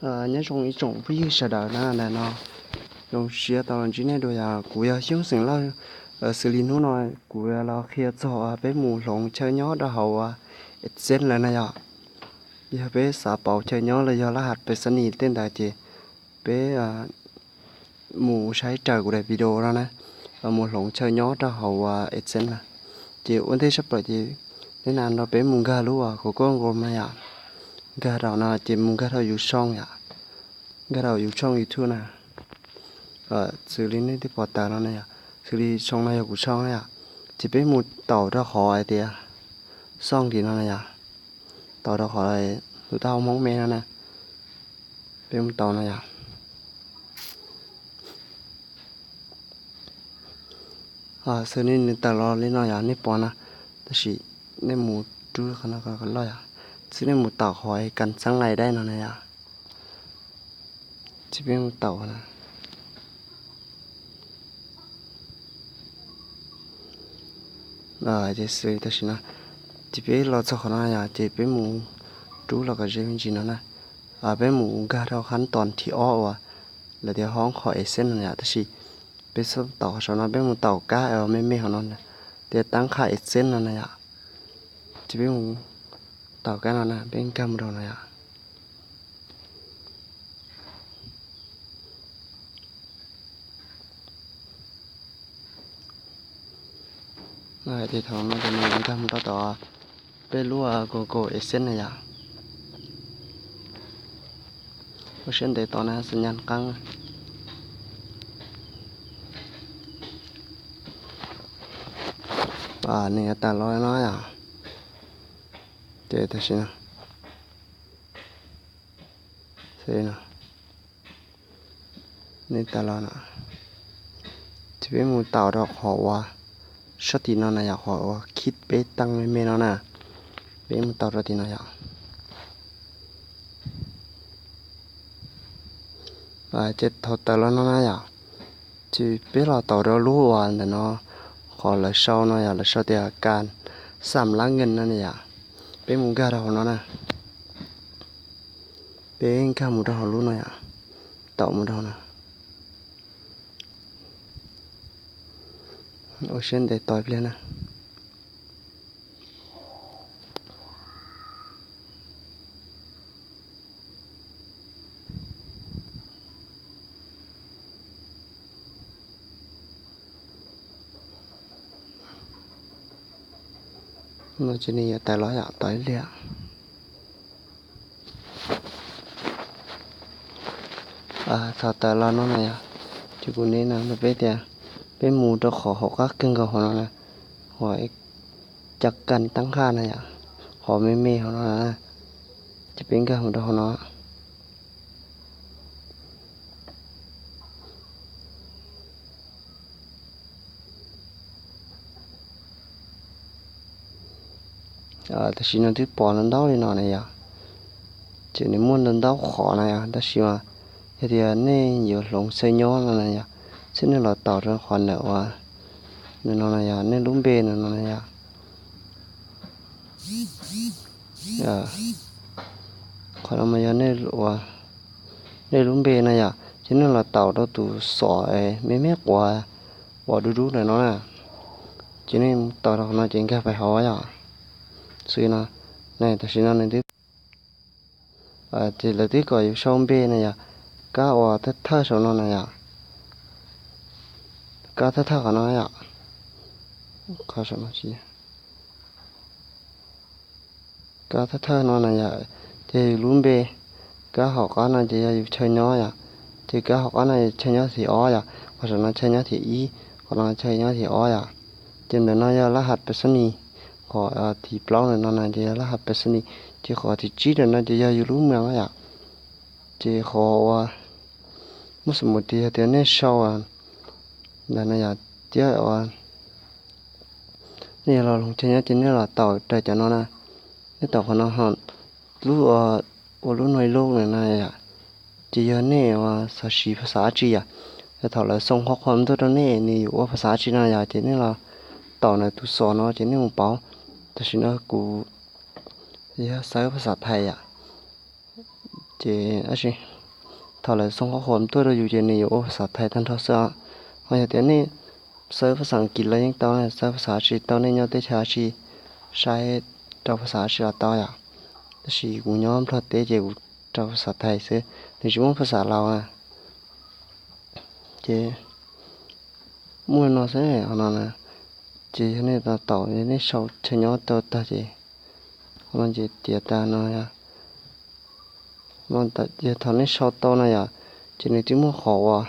Nyob zoo ib tsoom phooj ywg sawv daws na, ntawm no zoo siab tau los ntsib nej dua. Yog kuv yog Xyooj xeem Lauj. Xws li hnub no kuv los qhia txog peb mus hloov chaw nyob rau hauv AdSense lawm na yom. Yog peb xav pauv chaw nyob los yog laj has pes xab nis tej ntawd ces peb mus saib raws kuv daim video no na, mus hloov chaw nyob rau hauv AdSense na. Ces ua ntej tshaj plaws ces nej na nrog peb mus nkag lub Google Chrome na yom. Nkag rau no ces mus nkag rau yus tshooj yom, nkag rau yus tshooj YouTube na. Xws li nej twb pom tawm no na yom, xws li tshooj no yog kuv tshooj na yom. Ces peb mus taum rau qhov hais tias xoj nkim no na yom, taum rau qhov tus taub hau Hmoob me no na. Peb mus taum no yom. Xws li nws tawm los li no yom, nej pom na, tab sis nej mus rub qhov no kom loj yom, xwb nej mus taum qhov kas txeeb lais dai no na yom. Ces peb mus taum na. Ces xws li tam sim no ces peb los txog qhov no yom, ces peb mus rub los kom ze me ntsis no na. Peb mus nkag rau khab tos thib ob uas lawv tias hoob qhov AdSense no yom, tab sis peb txhob taum qhov saum no, peb mus taum kab me me hauv no tias tab qhaj AdSense no na yom. Ces peb mus taum kab no na, peb nkag mus rau no yom. Ces thaum no ces nws nkag mus rau tom peb lub Google AdSense na yom. Ua siab ntev tos na, xab nyas qeeb. Nws yuav tawm los no yom. Ces tam sim no, nws tawm los no, ces peb mus taum rau qhov uas sab tim no na yom, qhov uas khib peb teej me me no na. Peb mus taum rau tim no yom. Ces thaum tawm los no na yom, ces peb los taum rau lub uas ntawm no, qhov lawv sau no yom, lawv sau tias kas xam lab nkees no na yom. Peb mus nkag rau hauv no na. Peb nkag mus rau hauv lub no yom, taum mus rau hauv no. Ua siab ntev tos ib pliag na. No ces nws yuav tawm los yom, tos ib pliag. Thaum tawm los no na yom, ces kuv nim no rau peb tias peb mus rau qhov hauv qab kawg nkaus hauv no na, uas cov kas tab qhaj na yom, qhov me me hauv no na, ces peb nkag mus rau hauv no. Tam sim no twb pom ntau ntau li no na yom, ces nws muaj ntau ntau qhov na yom, tab sis mas yog tias nej yuav hloov xaw nyob no na yom, xwb nej los taum rau qhov ntawm uas nws no na yom, nej lub npe no no na yom. Qhov no mas yog nej lub npe na yom, ces nej los taum rau tus xom me me quav uas dub dub ntawm no na. Ces nej taum rau qhov no ces nkag pais hauv yom. Xws no, tam sim no nws twb, ces lawv twb kom yus sau npe na yom, kab uas thawj thawj saum no na yom, kab thawj thawj qhov no yom, qhov saum no tsis kab thawj thawj no na yom, ces yus lub npe. Kab hauv qab no ces yog yus chaw nyob yom, ces kab hauv qab no yog chaw nyob thib ob yom, qhov saum no chaw nyob thib ib, qhov no chaw nyob thib ob yom. Ces ntawm no yog laj has pes xab nis, qhov thib plaub ntawm no na ces yog laj has pes xab nis, ces qhov thib tsib ntawm no ces yog yus lub mos yom. Ces qhov uas muaj xu mus tias yog tias nej sau ntawm no yom, thiab uas nej yuav los hloov chaw nyob ces nej los taum raws cov no na. Nej taum qhov no ho lub ua lub no ib lub na no yom, ces yog nej uas xav siv phas xas dab tsi yom, yog thaum lawv xoo qhov qhuas ntuj rau nej nws yuav ua phas xas dab tsi no yom, ces nej los taum ntawm tus xom no ces nej mus pauv. Tam sim no kuv yog xav phas xas thais yom, ces tab sis thaum lawv xoo qhob khuam tuaj rau yus ces nws yuav ua phas xas Thaib tag nrho xwb os. Ho yog tias nej xawb phas xas Askiv los yeej tau, xawb phas xas dab tsi tau, nej nyob teb chaws dab tsi saib rau phas xas dab tsi los tau yom. Tab sis kuv nyob Nplog teb ces kuv rau phas xas Thaib xwb, nws tsis muaj phas xas Laus na. Ces muaj no xwb no na. Ces yog nej tau, yog nej sau chaw nyob tau tag ces, no ces tiav tag no yog, yog thaum nej sau tau na yom, ces nws twb muaj qhov uas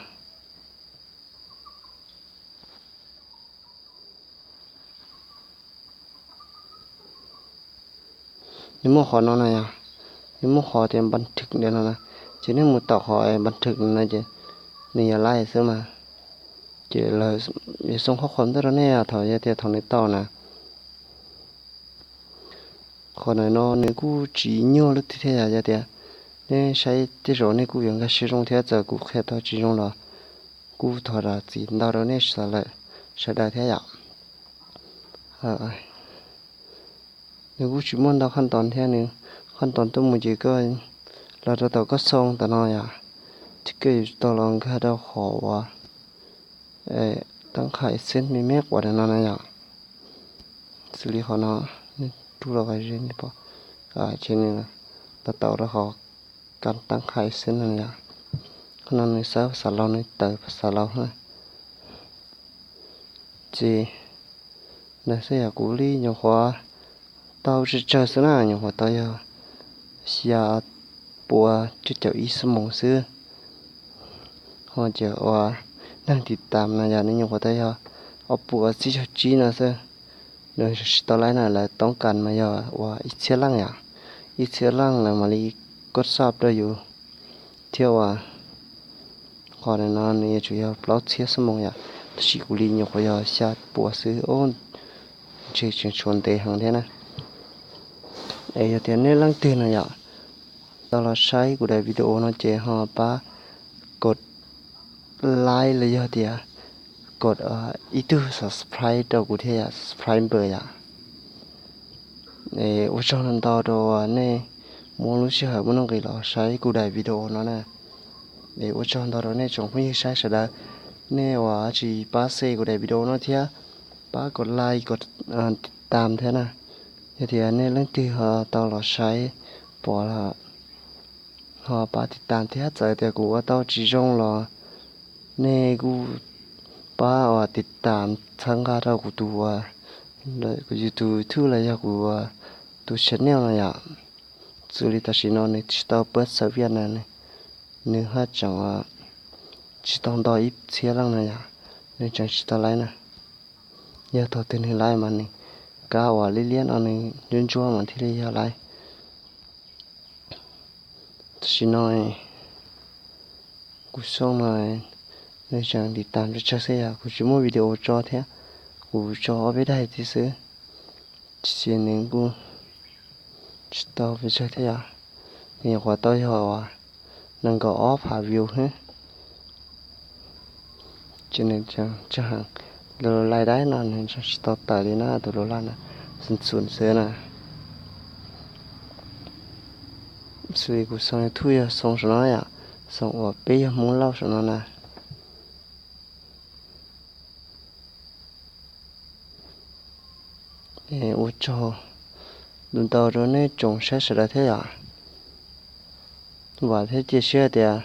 nws muaj qhov no na yom, nws muaj qhov tias npas thwm ntawm no na. Ces nej mus tom qhov npas thwm no ces nws yog laib xwb mas. Ces lawv yuav xoo qhob khuam tuaj rau nej thaum yog tias thaum nws tau na. Qhov ntawm no nws kuj tsis nyuaj leej twg thiab yom, yog tias nej saib tej zaum nej kuj yuav nkag siab zoo thiab, txawm kuv qhia tau tsis zoo los kuj thov zam txim ntau rau nej sawv daws thiab yom. Nws kuj tsis muaj ntau qhab ntoo thiab, nws qhab ntoo tuaj mus ces koj los rau tom koj xoo tom no yom, ces koj yuav tau los nkag rau qhov uas tab qha xwb me me quav ntawm no na yom. Xws li qhov no, nej rub los ze pom, ces nws los tau rau qhov kab tab qha xwb no yom. Qhov no nws xawb phas xas Laus, nws tawm phas xas Laus na. Ces ntawd xwb yog kuv li nyuam qhuav tau tsawg tsawg xwb na, nyuam qhuav tau yog xya puas cuaj caum ib xuab moos xwb. Ho ces ua neeg tiv tam no yog nws nyuam qhuav tau yog ob puas tsib caug tsib no xwb. Nws tsis tau laib na, lawv toob kas mas yog ua ib txhiab leej yom, ib txhiab leej lawv mam li koj sab rau yus thiab ua. Qhov ntawm no nws yuav tsum yog plaub txhiab xuab moos yom, tab sis kuv li nyuam qhuav yog xya puas xwb, ntshe tseem tshuav ntev heev thiab na. Es yog tias nej leej twg no yom tau los saib kuv daim video no ces ho pab kom like los yog tias kom ib tug subscribe rau kuv thiab yom, subscribe npawm yom. Es ua tsaug ntau rau nej muab lub sij hawm muaj nuj nqis los saib kuv daim video no na. Es ua tsaug ntau rau nej tsoom phooj ywg saib sawv daws, nej uas tsis pab share kuv daim video no thiab pab kom like kom tiv tam thiab na. Yog tias nej leej twg ho tau los saib pom los ho pab tiv tam thiab, txawm tias kuv ua tau tsis zoo los nej kuj pab uas tiv tam txhawb nqa rau kuv tus, kuv tus YouTube los yog kuv tus channel no yom. Xws li tam sim no nws tsis tau pab xav viaj na, nws haj tseem tsis tau nto ib txhiab leej no yom, nws tseem tsis tau laib na. Yog thaum twg nws laib mas nws kab uas liab liab no nws ntsuab ntsuab mas thiaj li yog laib. Tam sim no kuv xoo no nws tseem tiv tam tsawg tsawg xwb yom, kuv tsis muaj video tso thiab, kuv tso ob peb daim thiab xwb. Tiam sis nws kuj tsis tau pes tsawg thiab yom, nws nyuam qhuav tau yog uas nees nkaum ob phav view xwb. Ces nws tseem tsawg heev, tus lus lais daib no nws tseem tsis tau tawm li na, tus lus lais na, xum xum xwb na. Xws li kuv xoo YouTube yog xoo saum no yom, xoo uas peb yog Hmoob Lauj saum no na. Ua tsaug ntau rau nej tsoom saib sawv daws thiab yom. Vam thiab cia siab tias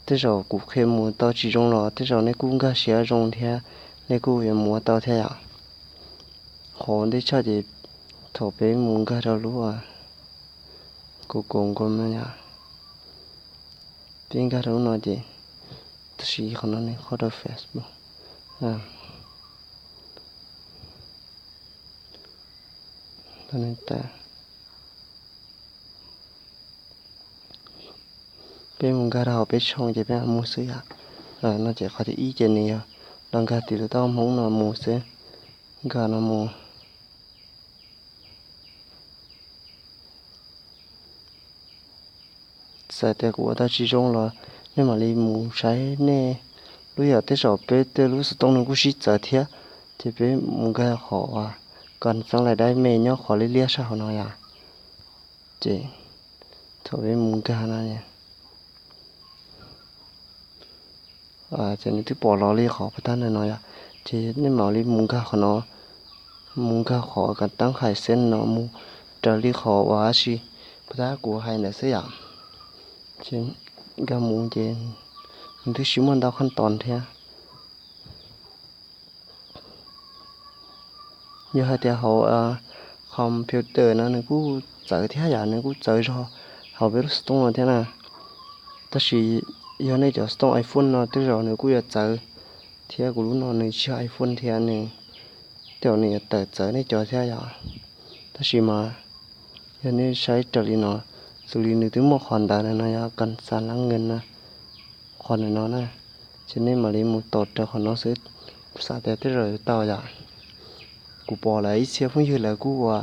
tej zaum kuv qhia mus tau tsis zoo los tej zaum nej kuj nkag siab zoo thiab, nej kuj yuav mus ua tau thiab yom. Qhov ntej tshaj ces thaum peb mus nkag rau lub, kuv koom nkaus no yom, peb nkag rau lub no ces, tab sis qhov no nws qhov rau Facebook. Peb mus nkag rau hauv peb tshooj ces peb mam mus xwb yom. No ces qhov thib ib ces nws yog los nkag tim lub tau Hmoob no mus xwb, nkag no mus. Txawm tias kuv ua tau tsis zoo los nej mam li mus saib nej lub, yog tej zaum peb tej lub xov tooj nws kuj sib txawv thiab, ces peb mus nkag qhov uas kom txeeb lais daib me nyob qhov liab liab sab hauv no yom. Ces thaum peb mus nkag no, Ces nws twb pom los li qhov puag ta ntawm no yom. Ces nej mam li mus nkag qhov no, mus nkag qhov kas tab hais xeeb no mus raws li qhov uas dab tsi puag ta kuv hais ntawd xwb yom. Ces nkag mus ces nws twb tsis muaj ntau khaj toos thiab. Yog hais tias hauv computer no nws kuj txawv thiab yom, nws kuj txawv zog hauv peb lub xov tooj no thiab na. Tab sis yog nej cov xov tooj iPhone no tej zaum nws kuj yuav txawv thiab, kuv lub no nws tsis yog iPhone thiab nws tej zaum nws yuav tawm txawv nej cov thiab yom. Tab sis mas yog nej saib raws li no, xws li nws twb muaj qhov ntawd no yog kas xas lab nkees na, qhov ntawm no na, ces nej mam li mus tos raws qhov no xwb, kuv xav tias tej zaum yuav tau yom. Kuv pom lawv ib txhia phooj ywg lawv kuj ua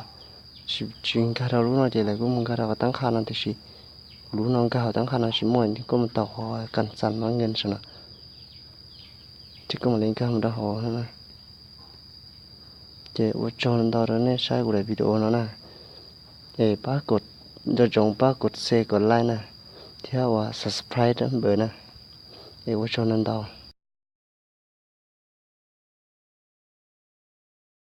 tsis nkag rau lub no ces lawv kuj mus nkag rau qhov tab qhaj no, tiam sis kuv lub no nkag hauv tab qhaj no tsis muaj, koj mus tau qhov kas xas lab nkees saum no ces koj mam li nkag mus rau hauv no na. Ces ua tsaug ntau rau nej saib kuv daim video no na. Es pab kom nco ntsoov pab kom share kom like na, thiab ua subscribe npawm na. Es ua tsaug ntau ntau.